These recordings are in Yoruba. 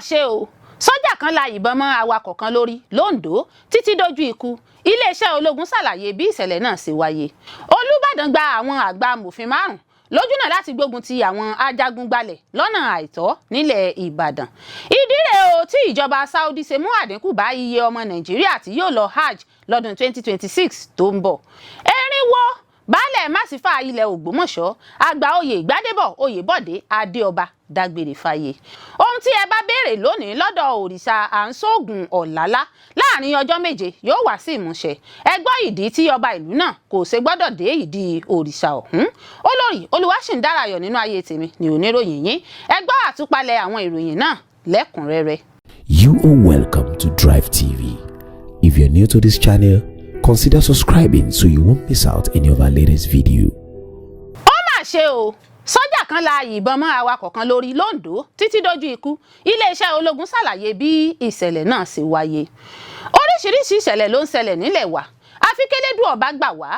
Ṣe o, sójà kan la ìbọn mọ́ awakọ̀ kan lórí lOńdó títí dójú ikú. Iléeṣẹ́ ológun ṣàlàyé bí ìṣẹ̀lẹ̀ náà ṣe wáyé. Olùbàdàn gba àwọn àgbà amòfin márùn lójúnà láti gbógun ti àwọn ajagun-gbalẹ̀ lọ́nà àìtọ́ nílẹ̀ Ìbàdàn. Ìdí rèé o tí ìjọba Saudi ṣe mú àdínkù bá iye ọmọ Nàìjíríà tí yóò lọ hajj lọ́dún 2026 tó ń bọ̀. Erinwo baálẹ̀ Màsífà ilẹ̀ Ògbómọ̀ṣọ́, àgbà oyè Gbádébọ̀ Oyèbọ̀dé Adéọba, dágbére fáyé. Ohun tí ẹ bá béèrè lónìí lọ́dọ̀ òrìṣà àǹsóògùn Ọ̀làlá, láàrin ọjọ́ 7 yóò wá sí ìmúṣẹ. Ẹ gbọ́ ìdí tí ọba ìlú náà kò ṣe gbọ́dọ̀ dé ìdí òrìṣà ọ̀hún. Olórí Olúwaṣìndárayọ̀ nínú ayé tèmi ní oníròyìn yín. Ẹ gbọ́ àtúpalẹ̀ àwọn ìròyìn náà lẹ́kùnrẹ́rẹ́. You are welcome to Drive TV. If you're new to this channel, consider subscribing so you won't miss out any of our latest video. Ó mà ṣe o, sójà kan la ìbọn mọ́ awakọ̀ kan lórí lOńdó títí dójú ikú. Iléeṣẹ́ ológun ṣàlàyé bí ìṣẹ̀lẹ̀ náà ṣe wáyé. Oríṣiríṣi ìṣẹ̀lẹ̀ ló ń ṣẹlẹ̀ nílẹ̀ wa, àfi kélédùn ọba gbà wá.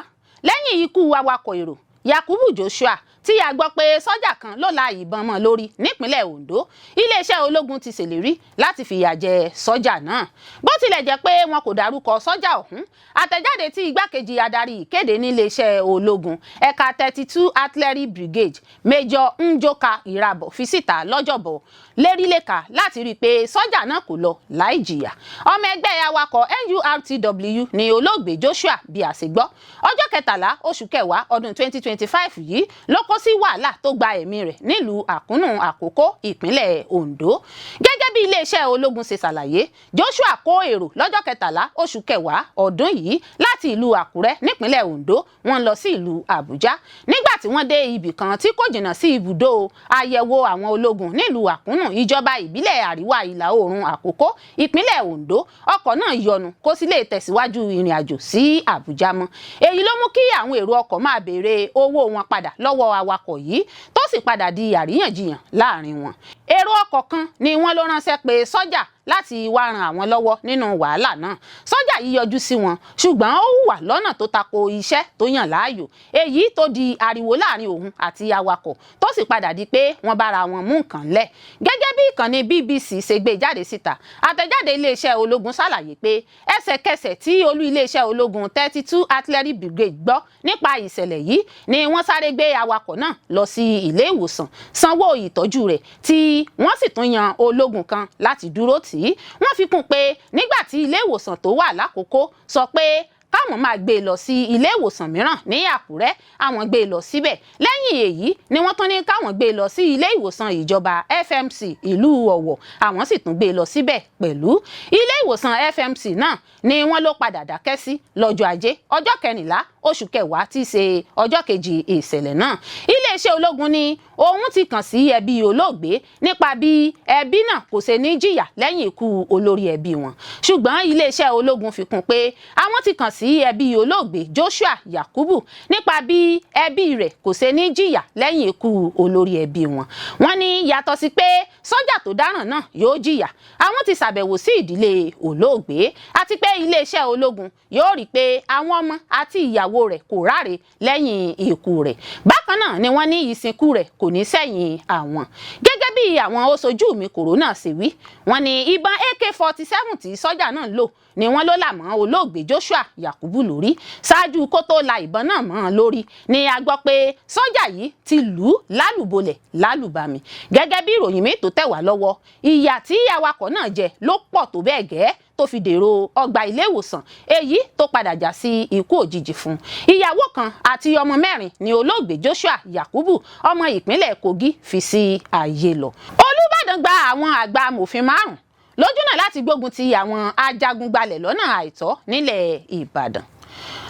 Lẹ́yìn ikú awakọ̀ èrò Yakubu Joshua tí a gbọ́ pé sójà kan ló la ìbọn mọ́ lórí nípínlẹ̀ Ondo, iléeṣẹ́ ológun ti ṣèlérí láti fìyà jẹ sójà náà. Bó tilẹ̀ jẹ́ pé wọn kò dárúkọ sójà ọ̀hún, àtẹ̀jáde tí igbákejì adarí ìkéde níléeṣẹ́ ológun ẹ̀ka 32 Artillery Brigade, Major Njoka Irabor, fi síta lọ́jọ́bọ̀ lérílẹ̀ka láti rí i pé sójà náà kò lọ láì jìyà. Ọmọ ẹgbẹ́ awakọ̀ NURTW ní olóògbé Joshua. Bí a ṣe gbọ́, ọjọ́ 13 oṣù kẹwàá ọdún 2025 yìí ló kó sí wàhálà tó gba ẹ̀mí rẹ̀ nílùú Àkúnnù Àkókó, ìpínlẹ̀ Ondo. Gẹ́gẹ́ bí iléeṣẹ́ ológun ṣe ṣàlàyé, Joshua kó èrò lọ́jọ́ 13 oṣù kẹwàá ọdún yìí láti ìlú Àkúrẹ́ nípínlẹ̀ Ondo. Wọ́n lọ sí ìlú Àbújá. Nígbà tí wọ́n dé ibì kan tí kò jìnnà sí ibùdó àyẹ̀wò àwọn ológun nílùú Àkúnnù, ìjọba ìbílẹ̀ Àríwá Ìlà Oòrùn Àkókó, ìpínlẹ̀ Ondo, ọkọ̀ náà yọnu, kó sì lè tẹ̀síwájú ìrìn àjò sí Àbújá mọ́. Èyí ló mú kí àwọn èrò ọkọ̀ máa béèrè owó wọn padà lọ́wọ́ awakọ̀ yìí, tó sì padà di àríyànjiyàn láàrin wọn. Èrò ọkọ̀ kan ni wọ́n ló ránṣẹ́ pé sọ́jà láti wá ran àwọn lọ́wọ́ nínú wàhálà náà. Sọ́jà yìí yọjú sí wọn, ṣùgbọ́n ó hùwà lọ́nà tó tako iṣẹ́ tó yàn láàyò, èyí tó di ariwo láàrin òun àti awakọ̀, tó sì padà di pé wọ́n bára wọn mú nǹkan lẹ̀. Gẹ́gẹ́ bí ìkànnì BBC ṣe gbé jáde síta, àtẹ̀jáde iléeṣẹ́ ológun ṣàlàyé pé ẹsẹ̀kẹsẹ̀ tí olú iléeṣẹ́ ológun 32 Artillery Brigade gbọ́ nípa ìṣẹ̀lẹ̀ yìí ni wọ́n sáré gbé awakọ̀ náà lọ sí ilé ìwòsàn, sanwó ìtọ́jú rẹ̀, tí wọ́n sì tún yan ológun kan láti dúró tì í. Wọ́n fi kún pé nígbà tí ilé ìwòsàn tó wà lákòókò sọ pé káwọn máa gbé e lọ sí ilé ìwòsàn mìíràn ní Àkúrẹ́, àwọn gbé e lọ síbẹ̀. Lẹ́yìn èyí ni wọ́n tún ní káwọn gbé e lọ sí ilé ìwòsàn ìjọba FMC ìlú Ọ̀wọ̀, àwọn sì tún gbé e lọ síbẹ̀ pẹ̀lú. Ilé ìwòsàn FMC náà ni wọ́n ló padà dákẹ́ sí lọ́jọ́ Ajé, ọjọ́ 14 oṣù kẹwàá, tí í ṣe ọjọ́ kejì ìṣẹ̀lẹ̀ náà. Iléeṣẹ́ ológun ní òun ti kàn sí ẹbí olóògbé nípa bí ẹbí náà kò ṣe ní jìyà lẹ́yìn ikú olórí ẹbí wọn. Ṣùgbọ́n iléeṣẹ́ ológun fi kún pé àwọn ti kàn sí ẹbí olóògbé Joshua Yakubu nípa bí ẹbí rẹ̀ kò ṣe ní jìyà lẹ́yìn ikú olórí ẹbí wọn. Wọ́n ní yàtọ̀ sí pé sọ́jà tó dáràn náà yóò jìyà, àwọn ti ṣàbẹ̀wò sí ìdílé olóògbé, àti pé iléeṣẹ́ ológun yóò rí i pé àwọn ọmọ àti ìyàwó rẹ̀ kò ráre lẹ́yìn ikú rẹ̀. Bákan náà ni wọ́n ní ìsìnkú rẹ̀ kò ní sẹ́yìn àwọn. Gẹ́gẹ́ bí àwọn oṣojú mi kòrónà ṣe wí, wọ́n ní ìbọn AK-47 tí sọ́jà náà lò ni wọ́n ló là mọ́ olóògbé Joshua Yakubu lórí. Ṣáájú kó tó la ìbọn náà mọ́ ọn lórí ni a gbọ́ pé sọ́jà yìí ti lù ú lálùbolẹ̀ lálùbami. Gẹ́gẹ́ bí ìròyìn mi tó tẹ̀ wá lọ́wọ́, ìyà tí awakọ̀ náà jẹ ló pọ̀ tó bẹ́ẹ̀ gẹ́ tó fi dèrò ọgbà ilé ìwòsàn, èyí tó padà já sí ikú òjijì fún. Ìyàwó kan àti ọmọ mẹ́rin ni olóògbé Joshua Yakubu, ọmọ ìpínlẹ̀ Kogi, fi sí ayé lọ. Olùbàdàn gba àwọn àgbà amòfin márùn lójúnà láti gbógun ti àwọn ajagun-gbalẹ̀ lọ́nà àìtọ́ nílẹ̀ Ìbàdàn.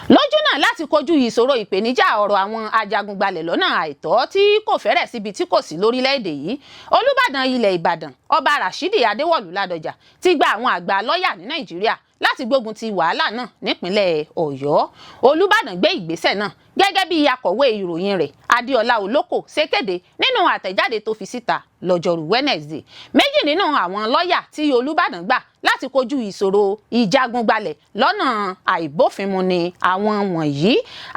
Lójúnà láti kojú ìṣòro ìpèníjà ọ̀rọ̀ àwọn ajagun-gbalẹ̀ lọ́nà àìtọ́ tí kò fẹ́rẹ̀ síbi tí kò sí lórílẹ̀‐èdè yìí, Olùbàdàn ilẹ̀ Ìbàdàn, Ọba Rashidi Adéwọ̀lú Ládọjà, ti gba àwọn àgbà lọ́ọ̀yà ní Nàìjíríà láti gbógun ti wàhálà náà nípínlẹ̀ Ọ̀yọ́. Olùbàdàn gbé ìgbésẹ̀ náà. Gẹ́gẹ́ bí akọ̀wé ìròyìn rẹ̀, Adéọlá Olóko, ṣe kéde nínú àtẹ̀jáde tó fi síta lọ́jọ́rú Wednesday, méjì nínú àwọn lọ́ọ̀yà tí Olúbàdàn gbà láti kojú ìṣòro ìjagun-gbalẹ̀ lọ́nà àìbófinmu ni àwọn wọ̀nyí: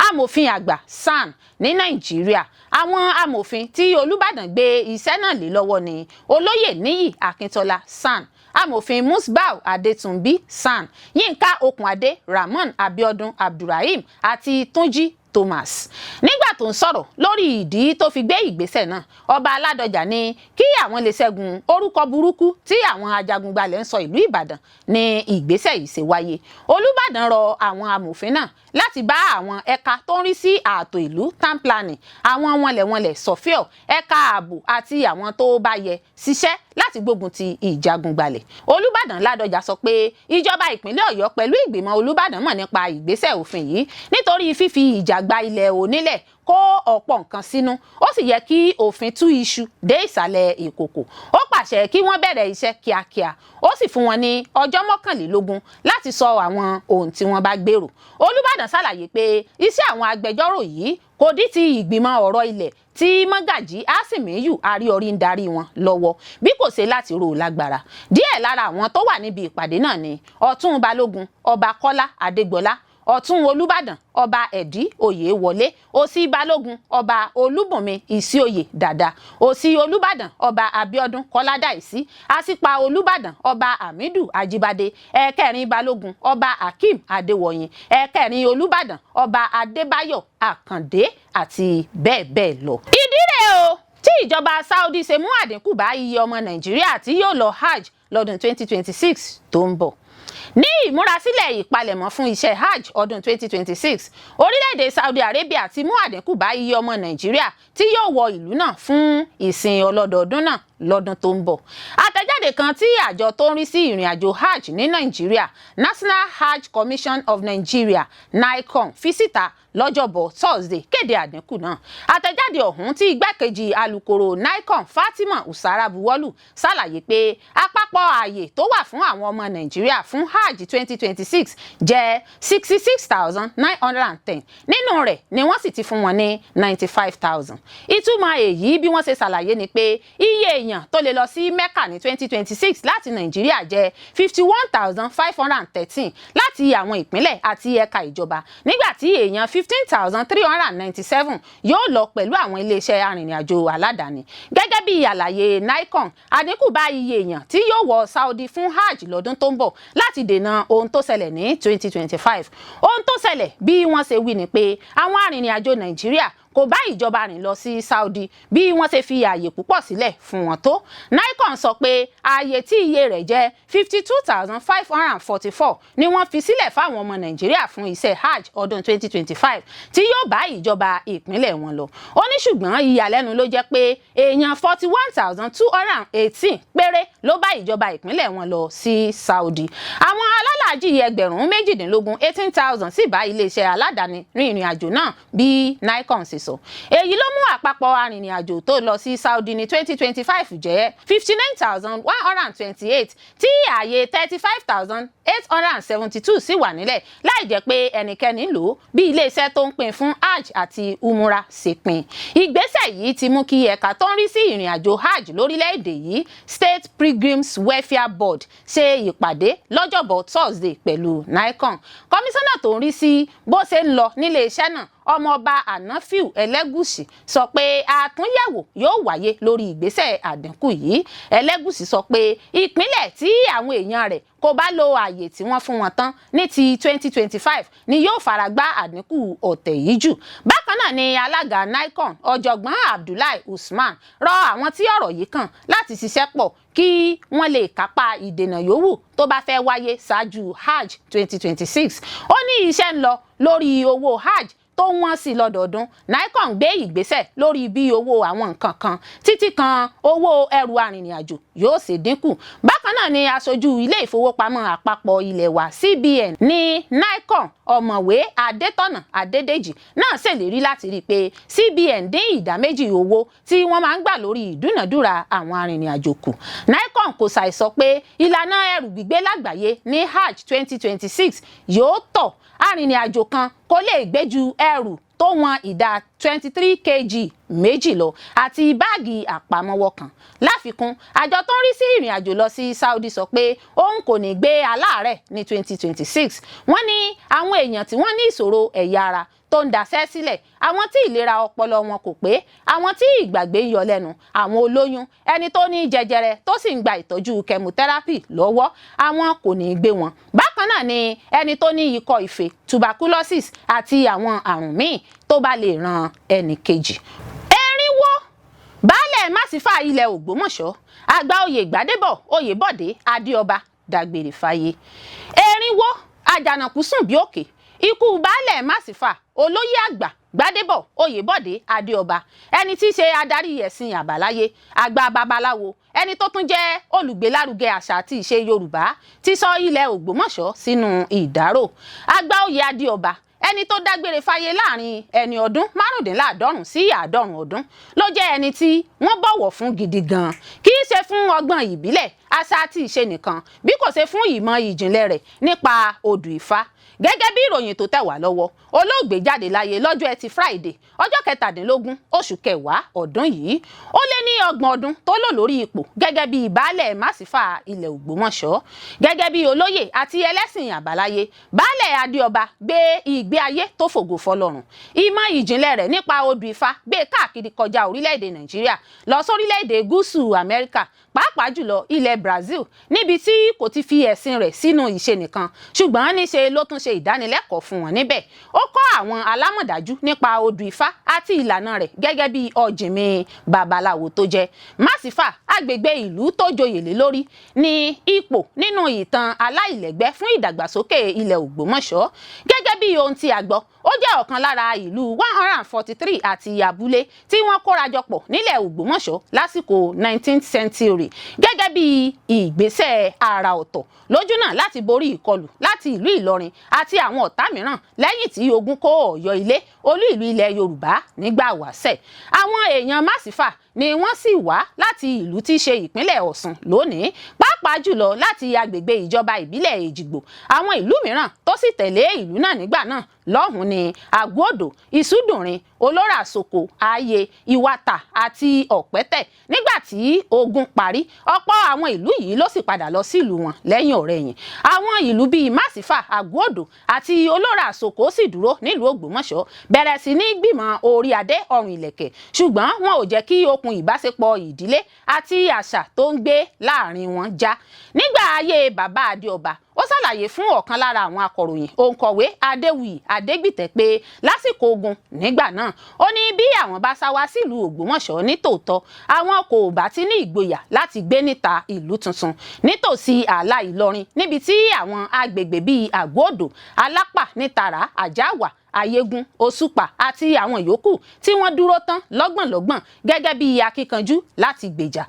Amòfin àgbà SAN ní Nàìjíríà. Àwọn amòfin tí Olúbàdàn gbé iṣẹ́ náà lé lọ́wọ́ ni Olóyè Níyì Akíntọ́lá SAN, Amòfin Musbau Adétúnbí SAN, Yínká Okunadé, Ramon Abiodun Abdulrahim àti Túnjí Thomas. Nígbà tó ń sọ̀rọ̀ lórí ìdí tó fi gbé ìgbésẹ̀ náà, Ọba Ládọjà ní kí àwọn lè ṣẹ́gun orúkọ burúkú tí àwọn ajagungbalẹ̀ ń sọ ìlú Ìbàdàn ní ìgbésẹ̀ yìí ṣe wáyé. Olúbàdàn rọ àwọn amòfin náà láti bá àwọn ẹ̀ka tó ń rí sí ààtò ìlú, town planning, àwọn wọnlẹ̀wọnlẹ̀, surveyor, ẹ̀ka ààbò àti àwọn tó bá yẹ ṣiṣẹ́ láti gbógun ti ìjagun-gbalẹ̀. Olúbàdàn Ládọjà sọ pé ìjọba ìpínlẹ̀ Ọ̀yọ́ pẹ̀lú ìgbìmọ̀ Olúbàdàn mọ̀ nípa ìgbésẹ̀ òfin yìí, nítorí fífi ìjà gba ilẹ̀ onílẹ̀ kó ọ̀pọ̀ nǹkan sínú, ó sì yẹ kí òfin tú iṣu dé ìsàlẹ̀ ìkòkò. Ó pàṣẹ kí wọ́n bẹ̀rẹ̀ iṣẹ́ kíákíá, ó sì fún wọn ní ọjọ́ 21 láti sọ àwọn ohun tí wọ́n bá gbèrò. Olúbàdàn ṣàlàyé pé iṣẹ́ àwọn agbẹjọ́rò yìí kò dí ti ìgbìmọ̀ ọ̀rọ̀ ilẹ̀ tí Mọ́gàjí Àsìmíyù Àríọrí ń darí wọn lọ́wọ́, bí kò ṣe láti rò lágbára. Díẹ̀ lára àwọn tó wà níbi ìpàdé náà ni Ọ̀tún Balógun Ọba Kọ́lá Adégbọlá, Ọ̀tún Olúbàdàn Ọba Ẹ̀dí Oyèwọlé, Òsì Balógun Ọba Olúbùnmi Ìsíòyè Dàda, Òsì Olúbàdàn Ọba Abíọ́dún Kọ́ládàísí, Àsípa Olúbàdàn Ọba Hamidu Ajíbádé, Ẹ̀kẹrin Balógun Ọba Akeem Adéwọ̀yìn, Ẹ̀kẹrin Olúbàdàn Ọba Adébáyọ̀ Àkàndé àti bẹ́ẹ̀ bẹ́ẹ̀ lọ. Ìdí rèé o tí ìjọba Saudi ṣe mú àdínkù bá iye ọmọ Nàìjíríà tí yóò lọ hajj lọ́dún 2026 tó ń bọ̀. Ní ìmúrasílẹ̀ ìpalẹ̀mọ́ fún iṣẹ́ hajj ọdún 2026, orílẹ̀-èdè Saudi Arabia ti mú àdínkù bá iye ọmọ Nàìjíríà tí yóò wọ ìlú náà fún ìsìn ọlọ́dọọdún náà lọ́dún tó ń bọ̀. Àtẹ̀jáde kan tí àjọ tó ń rí sí ìrìn àjò hajj ní Nàìjíríà, National Hajj Commission of Nigeria, NAHCON, fi síta lọ́jọ́bọ̀ Thursday kéde àdínkù náà. Àtẹ̀jáde ọ̀hún tí igbákejì alukoro NAHCON, Fatima Usara, buwọ́lù ṣàlàyé pé àpapọ̀ ààyè tó wà fún àwọn ọmọ Nàìjíríà fún hajj 2026 jẹ́ 66,910. Nínú rẹ̀ ni wọ́n sì ti fún wọn ní 95,000. Ìtumọ̀ èyí, bí wọ́n ṣe ṣàlàyé, ni pé iye èèyàn tó lè lọ sí Mecca ní 2026 láti Nàìjíríà jẹ́ 51,513 láti àwọn ìpínlẹ̀ àti ẹ̀ka ìjọba, nígbà tí èèyàn 15,397 yóò lọ pẹ̀lú àwọn iléeṣẹ́ arìnrìn-àjò aládàáni. Gẹ́gẹ́ bí àlàyé NAHCON, àdínkù bá iye èèyàn tí yóò wọ Saudi fún hajj lọ́dún tó ń bọ̀ láti dènà ohun tó ṣẹlẹ̀ ní 2025. Ohun tó ṣẹlẹ̀, bí wọ́n ṣe wí, ni pé àwọn arìnrìn-àjò Nàìjíríà kò bá ìjọba rìn lọ sí Saudi bí wọ́n ṣe fi ààyè púpọ̀ sílẹ̀ fún wọn tó. NAHCON sọ pé ààyè tí iye rẹ̀ jẹ́ 52,544 ni wọ́n fi sílẹ̀ fáwọn ọmọ Nàìjíríà fún iṣẹ́ hajj ọdún 2025 tí yóò bá ìjọba ìpínlẹ̀ wọn lọ. Ó ní ṣùgbọ́n ìyàlẹ́nu ló jẹ́ pé èèyàn 41,218 péré ló bá ìjọba ìpínlẹ̀ wọn lọ sí Saudi. Àwọn alálàájì ẹgbẹ̀rún 18, 18,000, sì bá iléeṣẹ́ aládàáni rin ìrìn àjò náà, bí NAHCON ṣe sọ. Èyí ló mú àpapọ̀ arìnrìn-àjò tó lọ sí Saudi ní 2025 jẹ́ 59,128, tí ààyè 35,872 sì wà nílẹ̀ láì jẹ́ pé ẹnikẹ́ni lò ó, bí iléeṣẹ́ tó ń pín fún hajj àti umrah ṣe pín. Ìgbésẹ̀ yìí ti mú kí ẹ̀ka tó ń rí sí ìrìn àjò hajj lórílẹ̀‐èdè yìí, State Pilgrims Welfare Board, ṣe ìpàdé lọ́jọ́bọ̀ Thursday pẹ̀lú NAHCON. Kọmíṣánná tó ń rí sí bó ṣe ń lọ nílé iṣẹ́ náà, Ọmọọba Anafiu Ẹlẹ́gùṣì, sọ pé àtúnyẹ̀wò yóò wáyé lórí ìgbésẹ̀ àdínkù yìí. Ẹlẹ́gùṣì sọ pé ìpínlẹ̀ tí àwọn èèyàn rẹ̀ kò bá lo ààyè tí wọ́n fún wọn tán ní ti 2025 ni yóò fara gbá àdínkù ọ̀tẹ̀ yìí jù. Bákan náà ni alága NAHCON, Ọ̀jọ̀gbọ́n Abdullahi Usman, rọ àwọn tí ọ̀rọ̀ yìí kàn láti ṣiṣẹ́ pọ̀ kí wọ́n lè kápá ìdènà yòówù tó bá fẹ́ wáyé ṣáájú hajj 2026. Ó ní iṣẹ́ ń lọ lórí owó hajj tó wọ́n sí lọ́dọọdún. NAHCON gbé ìgbésẹ̀ lórí bí owó àwọn nǹkan kan, títí kan owó ẹrù arìnrìn-àjò, yóò ṣe dínkù. Bákan náà ni aṣojú ilé ìfowópamọ́ àpapọ̀ ilé wa, CBN, ní NAHCON, Ọ̀mọ̀wé Adétọ̀nà Adédèjì náà ṣèlérí láti rí i pé CBN dín ìdá 2 owó tí wọ́n máa ń gbà lórí ìdúnàdúrà àwọn arìnrìn-àjò kù. NAHCON kò ṣàìsọ pé ìlànà ẹrù gbígbé lágbàáyé ní hajj 2026 yóò tọ́. Arìnrìn-àjò kan kò lè gbé ju ẹrù tó wọn ìdá 23 kg méjì lọ àti báàgì àpamọ́wọ́ kan. Láfikún, àjọ tó ń rí sí ìrìn àjò lọ sí Saudi sọ pé òun kò ní gbé aláàárẹ̀ ní 2026. Wọ́n ní àwọn èèyàn tí wọ́n ní ìṣòro ẹ̀yà ara tó ń daṣẹ́ sílẹ̀, àwọn tí ìlera ọpọlọ wọn kò pé, àwọn tí ìgbàgbé ń yọ lẹ́nu, àwọn olóyún, ẹni tó ní jẹjẹrẹ tó sì ń gba ìtọ́jú chemotherapy lọ́wọ́, àwọn kò ní í gbé wọn. Bákan náà ni ẹni tó ní ikọ́ ife, tuberculosis àti àwọn àrùn míì tó bá lè ran ẹnì kejì. Erinwo baálẹ̀ Màsífà ilẹ̀ Ògbómọ̀ṣọ́, àgbà oyè Gbádébọ̀ Oyèbọ̀dé Adéọba, dágbére fáyé. Erinwo àjànàkú sùn bí òkè. Ikú baálẹ̀ Màsífà, olóyè àgbà Gbádébọ̀ Oyèbọ̀dé Adéọba, ẹni tí í ṣe adarí ẹ̀sìn àbáláyé, àgbà babaláwo, ẹni tó tún jẹ́ olùgbélárugẹ àṣà àti ìṣe Yorùbá, ti sọ ilẹ̀ Ògbómọ̀ṣọ́ sínú ìdárò. Àgbà oyè Adéọba, ẹni tó dágbére fáyé láàrin ẹni ọdún 95 sí 90 ọdún, ló jẹ́ ẹni tí wọ́n bọ̀wọ̀ fún gidi gan-an, kì í ṣe fún ọgbọ́n ìbílẹ̀, àṣà àti ìṣe nìkan, bí kò ṣe fún ìmọ̀ ìjìnlẹ̀ rẹ̀ nípa odù Ifá. Gẹ́gẹ́ bí ìròyìn tó tẹ̀ wá lọ́wọ́, olóògbé jáde láyé lọ́jọ́ Ẹtì Friday, ọjọ́ 17 oṣù kẹwàá ọdún yìí. Ó lé ní 30 ọdún tó lò lórí ipò gẹ́gẹ́ bí baálẹ̀ Màsífà ilẹ̀ Ògbómọ̀ṣọ́. Gẹ́gẹ́ bí olóyè àti ẹlẹ́sìn àbáláyé, baálẹ̀ Adéọba gbé ìgbé ayé tó fògo fọlọ́run. Ìmọ̀ ìjìnlẹ̀ rẹ̀ nípa odù Ifá gbé káàkiri kọjá orílẹ̀-èdè Nàìjíríà lọ sórílẹ̀-èdè gúúsù Amẹ́ríkà, pàápàá jùlọ ilẹ̀ Brazil, níbi tí kò ti fi ẹ̀sìn rẹ̀ sínú ìṣe nìkan, ṣùgbọ́n níṣe ló tún ṣe ìdánilẹ́kọ̀ọ́ fún wọn níbẹ̀. Ó kọ́ àwọn alámọ̀dájú nípa odù Ifá àti ìlànà rẹ̀ gẹ́gẹ́ bí ọ̀jìnmí babaláwo tó jẹ́. Màsífà, agbègbè ìlú tó joyè lé lórí, ní ipò nínú ìtàn aláìlẹ́gbẹ́ fún ìdàgbàsókè ilẹ̀ Ògbómọ̀ṣọ́. Gẹ́gẹ́ bí ohun tí a gbọ́, ó jẹ́ ọ̀kan lára ìlú 143 àti abúlé tí wọ́n kórajọ pọ̀ nílẹ̀ Ògbómọ̀ṣọ́ lásìkò 19th century gẹ́gẹ́ bí ìgbésẹ̀ àrà ọ̀tọ̀ lójúnà láti borí ìkọlù láti ìlú Ìlọrin àti àwọn ọ̀tá mìíràn lẹ́yìn tí ogun kó Ọ̀yọ́ ilé, olú ìlú ilẹ̀ Yorùbá nígbà wáṣẹ̀. Àwọn èèyàn Màsífà ni wọ́n sì wá láti ìlú tí í ṣe ìpínlẹ̀ Ọ̀ṣun lónìí, pàápàá jùlọ láti agbègbè ìjọba ìbílẹ̀ Èjìgbò. Àwọn ìlú mìíràn tó sì tẹ̀lé ìlú náà nígbà náà lọ́hùn ní Àgọ́-Odò, Ìsúdùnrin, Olóràsoko, Ààyè, Ìwàtà àti Ọ̀pẹ́tẹ̀. Nígbà tí ogun parí, ọ̀pọ̀ àwọn ìlú yìí ló sì padà lọ sílùú wọn lẹ́yìn ọ̀rẹ̀yìn. Àwọn ìlú bíi Màsífà, Àgọ́-Odò àti Olóràsoko sì dúró nílùú Ògbómọ̀ṣọ́, bẹ̀rẹ̀ sí ní gbìmọ̀ orí adé ọrùn ìlẹ̀kẹ̀, ṣùgbọ́n wọn ò jẹ́ kí okùn ìbáṣepọ̀ ìdílé àti àṣà tó ń gbé láàrin wọn já. Nígbà ayé bàbá Adéọba, ó ṣàlàyé fún ọ̀kan lára àwọn akọ̀ròyìn, òǹkọ̀wé Adéwuyì Adégbìtẹ́, pé lásìkò ogun nígbà náà, ó ní bí àwọn bá sá wá sílùú Ògbómọ̀ṣọ́ ní tòótọ́, àwọn kò bá ti ní ìgboyà láti gbé níta ìlú tuntun nítòsí ààlà Ìlọrin, níbi tí àwọn agbègbè bíi Àgọ́-Odò, Alápà, Nítara, Àjáwà, Ayégún, Òṣùpá àti àwọn yòókù tí wọ́n dúró tán lọ́gbọ̀nlọ́gbọ̀n gẹ́gẹ́ bí akíkanjú láti gbèjà.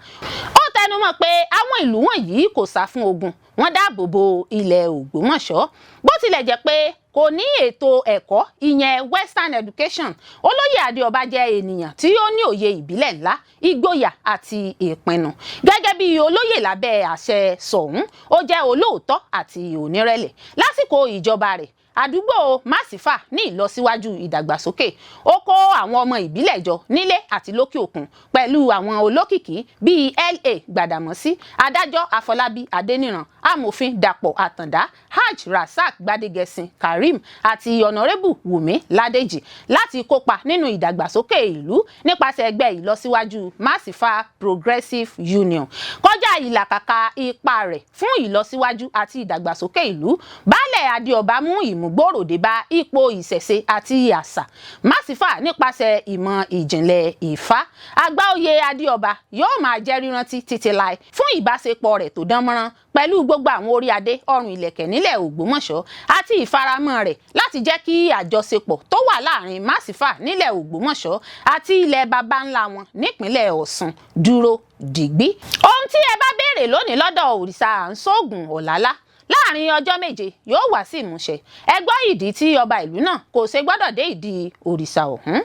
Ó tẹnumọ́ pé àwọn ìlú wọ̀nyí kò sá fún ogun, wọ́n dáàbò bo ilẹ̀ Ògbómọ̀ṣọ́. Bó tilẹ̀ jẹ́ pé kò ní ètò ẹ̀kọ́, ìyẹn Western education, olóyè Adéọba jẹ́ ènìyàn tí ó ní òye ìbílẹ̀ ńlá, ìgboyà àti ìpinnu. Gẹ́gẹ́ bí olóyè lábẹ́ àṣẹ Ṣọ̀ún, ó jẹ́ olóòótọ́ àti onírẹ̀lẹ̀. Lásìkò ìjọba rẹ̀, àdúgbò Màsífà ní ìlọsíwájú ìdàgbàsókè. Ó kó àwọn ọmọ ìbílẹ̀ jọ nílé àti lókè òkun pẹ̀lú àwọn olókìkí bíi L.A. Gbàdàmọ́sí, adájọ́ Àfọlábí Adéníran, amòfin Dàpọ̀ Àtàndá, Hajj Rasaq Gbadegẹṣin Karim àti Honourable Wùmí Ládèjì láti kópa nínú ìdàgbàsókè ìlú nípasẹ̀ ẹgbẹ́ ìlọsíwájú Màsífà Progressive Union. Kọjá ìlàkàkà ipa rẹ̀ fún ìlọsíwájú àti ìdàgbàsókè ìlú, baálẹ̀ Adéọba mú ìmúgbòòrò dé bá ipò ìṣẹ̀ṣe àti àṣà Màsífà nípasẹ̀ ìmọ̀ ìjìnlẹ̀ Ifá. Àgbáòye Adéọba yóò máa jẹ́ rírántí títí láé fún ìbáṣepọ̀ rẹ̀ tó dán mọ́rán pẹ̀lú gbogbo àwọn orí adé ọrùn ìlẹ̀kẹ̀ nílẹ̀ Ògbómọ̀ṣọ́ àti ìfaramọ́ rẹ̀ láti jẹ́ kí àjọṣepọ̀ tó wà láàrin Màsífà nílẹ̀ Ògbómọ̀ṣọ́ àti ilẹ̀ baba ńlá wọn nípínlẹ̀ Ọ̀ṣun dúró dìgbí. Ohun tí ẹ bá béèrè lónìí lọ́dọ̀ òrìṣà Àǹsóògùn Ọ̀lálá, láàrin ọjọ́ 7 yóò wá sí ìmúṣẹ. Ẹ gbọ́ ìdí tí ọba ìlú náà kò ṣe gbọ́dọ̀ dé ìdí òrìṣà ọ̀hún.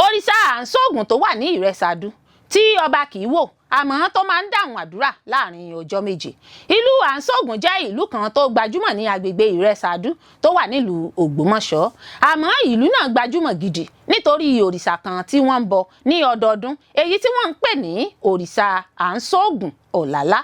Òrìṣà Àǹsóògùn tó wà ní Ìrẹsàdú tí ọba kì í wò àmọ́ tó máa ń dáhùn àdúrà láàrin ọjọ́ 7. Ìlú Àǹsóògùn jẹ́ ìlú kan tó gbajúmọ̀ ní agbègbè Ìrẹsàdú tó wà nílùú Ògbómọ̀ṣọ́. Àmọ́ ìlú náà gbajúmọ̀ gidi nítorí òrìṣà kan tí wọ́n ń bọ ní ọdọọdún, èyí tí wọ́n ń pè ní òrìṣà Àǹsóògùn Ọ̀làlá.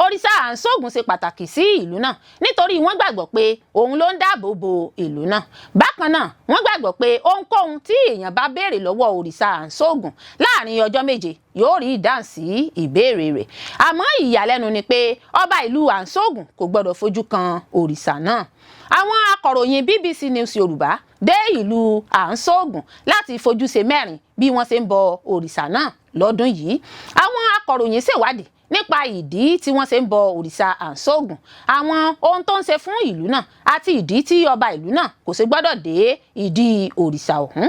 Òrìṣà Àǹsóògùn ṣe pàtàkì sí ìlú náà nítorí wọ́n gbàgbọ́ pé òun ló ń dáàbò bo ìlú náà. Bákan náà, wọ́n gbàgbọ́ pé ohunkóhun tí èèyàn bá béèrè lọ́wọ́ òrìṣà Àǹsóògùn láàrin ọjọ́ 7 yóò rí ìdáhùn sí ìbéèrè rẹ̀. Àmọ́ ìyàlẹ́nu ni pé ọba ìlú Àǹsóògùn kò gbọ́dọ̀ fojú kan òrìṣà náà. Àwọn akọ̀ròyìn BBC News Yorùbá dé ìlú Àǹsóògùn láti fojú ṣe mẹ́rin bí wọ́n ṣe ń bọ òrìṣà náà lọ́dún yìí. Àwọn akọ̀ròyìn ṣèwádìí nípa ìdí tí wọ́n ṣe ń bọ òrìṣà Àǹsóògùn, àwọn ohun tó ń ṣe fún ìlú náà àti ìdí tí ọba ìlú náà kò ṣe gbọ́dọ̀ dé ìdí òrìṣà ọ̀hún.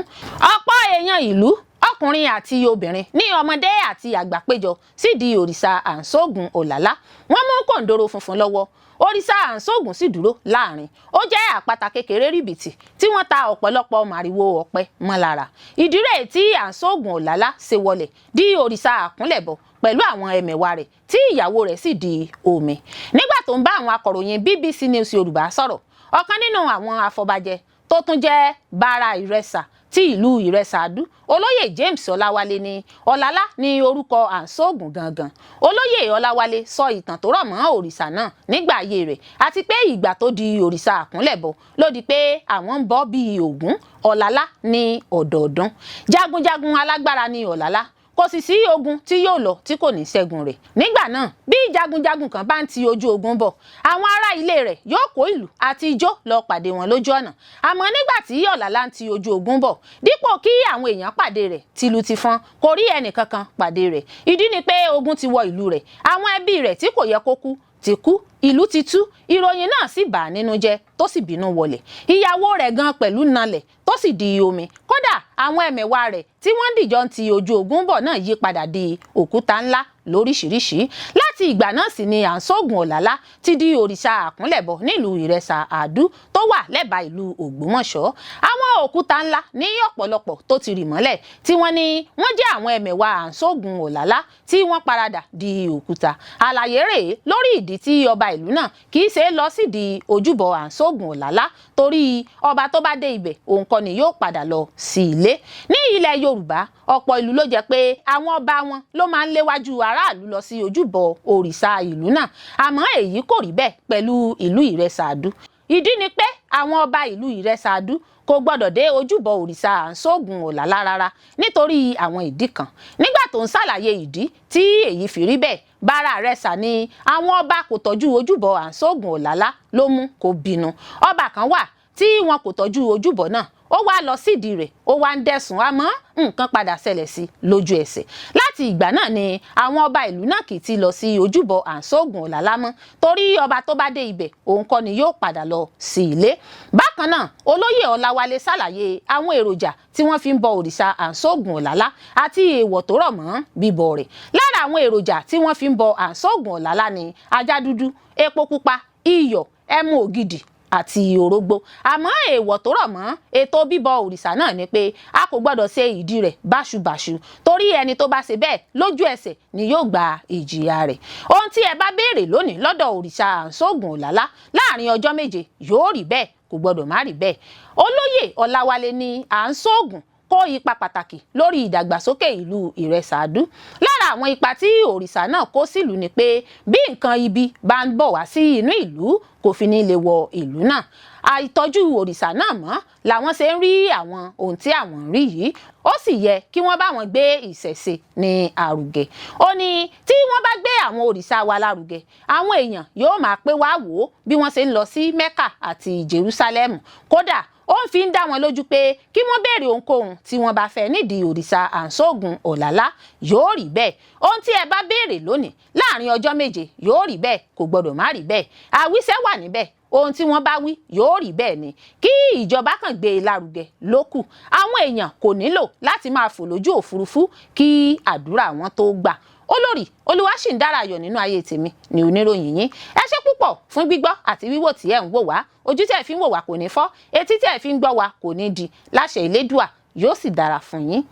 Ọ̀pọ̀ èèyàn ìlú, ọkùnrin àti obìnrin, ní ọmọdé àti àgbà péjọ sídìí òrìṣà Àǹsóògùn Ọ̀làlá. Wọ́n mú kòǹdóró funfun lọ́wọ́. Òrìṣà Àǹsóògùn sì dúró láàrin. Ó jẹ́ àpáta kékeré rìbìtì tí wọ́n ta ọ̀pọ̀lọpọ̀ màrìwò ọ̀pẹ mọ́ lára. Ìdí rẹ̀ tí Àǹsóògùn Ọ̀làlá ṣe wọlẹ̀ di òrìṣà àkúnlẹ̀bọ pẹ̀lú àwọn ẹmẹ̀wà rẹ̀, tí ìyàwó rẹ̀ sì di omi. Nígbà tó ń bá àwọn akọ̀ròyìn BBC News Yorùbá sọ̀rọ̀, ọ̀kan nínú àwọn afọbajẹ tó tún jẹ́ bàrà Ìrẹsà tí ìlú Ìrẹsàdú, olóyè James Ọláwálé, ní Ọ̀làlá ní orúkọ Àǹsóògùn gangan. Olóyè Ọláwálé sọ ìtàn tó rọ̀ mọ́ òrìṣà náà nígbà ayé rẹ̀, àti pé ìgbà tó di òrìṣà àkúnlẹ̀bọ ló di pé àwọn ń bọ bíi Ògún Ọ̀làlá ní ọ̀dọ̀ọ̀dún. Jagunjagun alágbára ní Ọ̀làlá, kò sì sí ogun tí yóò lọ tí kò ní ṣẹ́gun rẹ̀. Nígbà náà, bí jagunjagun kan bá ń ti ojú ogun bọ̀, àwọn ará ilé rẹ̀ yóò kó ìlú àti ijó lọ pàdé wọn lójú ọ̀nà. Àmọ́ nígbà tí Ọ̀làlá ń ti ojú ogun bọ̀, dípò kí àwọn èèyàn pàdé rẹ̀ tìlù tìfọn, kò rí ẹnì kankan pàdé rẹ̀. Ìdí ni pé ogun ti wọ ìlú rẹ̀, àwọn ẹbí rẹ̀ tí kò yẹ kó kú ti kú, ìlú ti tú. Ìròyìn náà sì bà á nínú jẹ́, tó sì bínú wọlẹ̀. Ìyàwó rẹ̀ gan pẹ̀lú nalẹ̀, tó sì di omi. Kódà àwọn ẹmẹ̀wà rẹ̀ tí wọ́n dìjọ ń ti ojú ogun bọ̀ náà yí padà di òkúta ńlá lóríṣiríṣi. Láti ìgbà náà sì ni Àǹsóògùn Ọ̀làlá ti di òrìṣà àkúnlẹ̀bọ nílùú Ìrẹsà Àdú tó wà lẹ́bàá ìlú Ògbómọ̀ṣọ́. Àwọn òkúta ńlá ní ọ̀pọ̀lọpọ̀ tó ti rì mọ́lẹ̀ tí wọ́n ní wọ́n jẹ́ àwọn ẹmẹ̀wà Àǹsóògùn Ọ̀làlá tí wọ́n paradà di òkúta. Àlàyé rèé lórí ìdí tí ọba ìlú náà kì í ṣe lọ sídìí ojúbọ Àǹsóògùn Ọ̀làlá, torí ọba tó bá dé ibẹ̀, òun kọ́ ni yóò padà lọ sí ilé. Ní ilẹ̀ Yorùbá, ọ̀pọ̀ ìlú ló jẹ́ pé àwọn ọba wọn ló máa ń léwájú aráàlú lọ sí ojúbọ òrìṣà ìlú náà. Àmọ́ èyí kò rí bẹ́ẹ̀ pẹ̀lú ìlú Ìrẹsàdú. Ìdí ni pé àwọn ọba ìlú Ìrẹsàdú kò gbọ́dọ̀ dé ojúbọ òrìṣà Àǹsóògùn Ọ̀làlá rárá nítorí àwọn ìdí kan. Nígbà tó ń ṣàlàyé ìdí tí èyí fi rí bẹ́ẹ̀, bàrà Ìrẹsà ní àwọn ọba kò tọ́jú ojúbọ Àǹsóògùn Ọ̀làlá ló mú kó bínú. Ọba kan wà tí wọn kò tọ́jú ojúbọ náà, ó wá lọ sídìí rẹ̀, ó wá ń dẹ̀sùn, àmọ́ nǹkan padà ṣẹlẹ̀ sí lójú ẹsẹ̀. Láti ìgbà náà ni àwọn ọba ìlú náà kì í ti lọ sí ojúbọ Àǹsóògùn Ọ̀làlá mọ́, torí ọba tó bá dé ibẹ̀, òun kọ́ ni yóò padà lọ sí ilé. Bákan náà, olóyè Ọláwálé ṣàlàyé àwọn èròjà tí wọ́n fi ń bọ òrìṣà Àǹsóògùn Ọ̀làlá àti èèwọ̀ tó rọ̀ mọ́ bíbọ rẹ̀. Lára àwọn èròjà tí wọ́n fi ń bọ Àǹsóògùn Ọ̀làlá ni ajá dúdú, epo pupa, iyọ̀, ẹmu ògidì àti orógbó. Àmọ́ èèwọ̀ tó rọ̀ mọ́ ètò bíbọ òrìṣà náà ni pé a kò gbọ́dọ̀ ṣe ìdí rẹ̀ báṣubàṣu, torí ẹni tó bá ṣe bẹ́ẹ̀, lójú ẹsẹ̀ ni yóò gba ìjìyà rẹ̀. Ohun tí ẹ bá béèrè lónìí lọ́dọ̀ òrìṣà Àǹsóògùn Ọ̀làlá, láàrin ọjọ́ 7 yóò rí bẹ́ẹ̀, kò gbọ́dọ̀ má rí bẹ́ẹ̀. Olóyè Ọláwálé ní Àǹsóògùn kó ipa pàtàkì lórí ìdàgbàsókè ìlú Ìrẹsàdú. Lára àwọn ipa tí òrìṣà náà kó sílùú ni pé bí nǹkan ibi bá ń bọ̀ wá sí inú ìlú, kò fi ní lè wọ ìlú náà. Àìtọ́jú òrìṣà náà mọ́ làwọn ṣe ń rí àwọn ohun tí àwọn ń rí yìí. Ó sì yẹ kí wọ́n bá wọn gbé ìṣẹ̀ṣe ní àrùgẹ. Ó ní tí wọ́n bá gbé àwọn òrìṣà wa lárugẹ, àwọn èèyàn yóò máa pé wá wò ó bí wọ́n ṣe ń lọ sí Mẹ́kà àti Jerusalem. Kódà, ó ń fi ń dá wọn lójú pé kí wọ́n béèrè ohunkóhun tí wọ́n bá fẹ́ nídìí òrìṣà Àǹsóògùn Ọ̀làlá, yóò rí bẹ́ẹ̀. Ohun tí ẹ bá béèrè lónìí, láàrin ọjọ́ 7 yóò rí bẹ́ẹ̀, kò gbọ́dọ̀ má rí bẹ́ẹ̀. Àwíṣẹ́ wà níbẹ̀, ohun tí wọ́n bá wí yóò rí bẹ́ẹ̀ ni. Kí ìjọba kàn gbé e lárugẹ ló kù. Àwọn èèyàn kò nílò láti máa fò lójú òfurufú kí àdúrà wọn tó gbà. Olórí Olúwaṣìǹdára ayọ̀ nínú ayé tèmi ní oníròyìn yín. Ẹ ṣé púpọ̀ fún gbígbọ́ àti wíwò tí ẹ̀ ń wò wá. Ojú tí ẹ̀ fi ń wò wá kò ní fọ́, etí tí ẹ̀ fi ń gbọ́ wá kò ní di. Láṣẹ Elédùà, yóò sì dára fún yín.